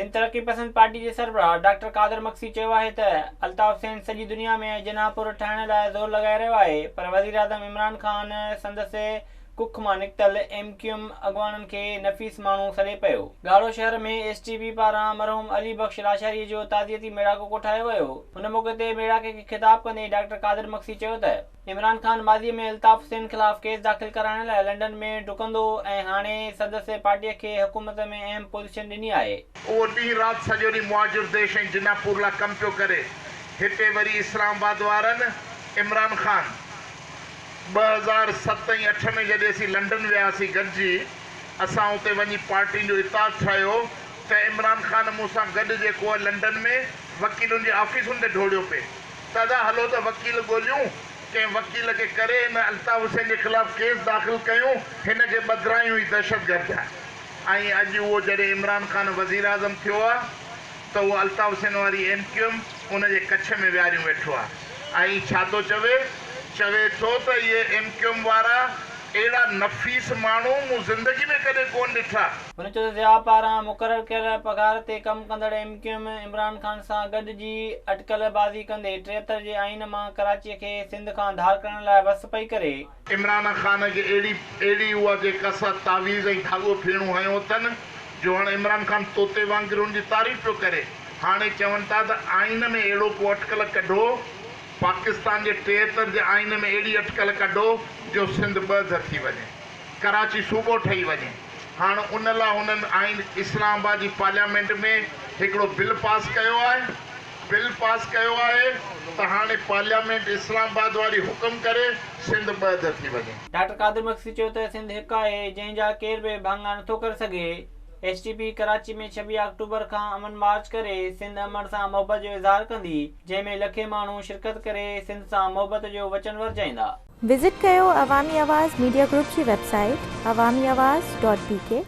سنڌ ترقي پسند پارٽي جي سربراهه ڊاڪٽر قادر مگسي چيو آهي ته الطاف حسين سڄي دنيا ۾ جناح پور ٺاهڻ لاء زور لڳائي رهيو آهي پر وزيراعظم عمران خان سندس ڪک مان نڪتل ايم ڪيو ايم اڳواڻن کي نفيس ماڻهو سڏي پيو. ڳاڙهو شهر ۾ ايس ٽي پي پاران مرحوم علي بخش لاشاري جو تعزيتي ميڙاڪو ڪوٺايو ويو. ان موقعي تي ميڙاڪي کي خطاب ڪندي ڊاڪٽر قادر مگسي چيو ته. عمران خان ماضي ۾ الطاف حسين خلاف ڪيس داخل ڪرائڻ لاء لنڊن ۾ ڊڪندو هو ۽ هاڻي سندس پارٽي کي حڪومت ۾ اهم پوزيشن ڏني آهي. اهو ڏينهن رات سڄو ڏينهن مهاجر ديش ۽ جناح پور لاء ڪم پيو ڪري. هتي وري اسلام آباد وارن عمران خان 2007 ۽ اٺ ۾ جڏهن اسين لنڊن وياسين گڏجي اسان اتي وڃي پارٽين جو اتحاد ٺاهيو ته عمران خان مون سان گڏ جيڪو آهي لنڊن ۾ وڪيلن جي آفيسن تي ڊوڙيو پئي. ته ادا هلو ته وڪيل ڳوليون، ڪنهن وڪيل کي ڪري هن الطاف حسين جي خلاف ڪيس داخل ڪيون، هن کي ٻڌرايون هي دهشتگرد آهي ۽ اڄ اهو جڏهن عمران خان وزيراعظم ٿيو آهي ته اهو الطاف حسين واري ايم ڪيو ايم ان جي ڪڇ ۾ ويهاريون ويٺو آهي ۽ ڇا ٿو چوي؟ چوي ٿو ته اهي ايم ڪيو ايم وارا اهڙا نفيس ماڻهو مون زندگي ۾ ڪڏهن ڪونه ڏٺا. هن چيو ته ضياء پاران مقرر ڪيل پگهار تي ڪم ڪندڙ M Q M Imran Khan سان گڏجي اٽڪل بازي ڪندي 73 جي آئين مان ڪراچي کي سنڌ کان ڌار ڪرڻ لاء وس پئي ڪري. عمران خان کي اهڙي اهڙي اها جيڪا سا تعويذ ۽ ڌاڳو ڦيڻو هنيو اٿن جو هاڻ عمران خان طوطي وانگر هن جي تعريف پيو ڪري. هاڻي چون ٿا ته آئين ۾ اهڙو ڪو اٽڪل ڪڍو، پاڪستان جي 73 جي آئين ۾ اهڙي اٽڪل ڪڍو جو سنڌ ٻه اڌ ٿي وڃي، ڪراچي صوبو ٺهي وڃي. هاڻ ان لا هنن آئين اسلام آباد جي پارليامينٽ ۾ هڪڙو بل پاس ڪيو آهي. بل پاس ڪيو آهي ته هاڻي پارليامينٽ اسلام آباد واري حڪم ڪري سنڌ ٻه اڌ ٿي وڃي. ڊاڪٽر قادر مگسي چيو ته سنڌ هڪ آهي جنهن جا ڪير به ڀاڱا نٿو ڪري سگهي. S T P Karachi ۾ 26 October کان امن مارچ ڪري سنڌ امڙ سان محبت جو اظهار ڪندي جنهن ۾ لکين ماڻهو شرڪت ڪري سنڌ سان محبت جو وچن ورجائيندا. وزٽ ڪيو عوامي آواز ميڊيا گروپ جي website Awami Awaz dot B K.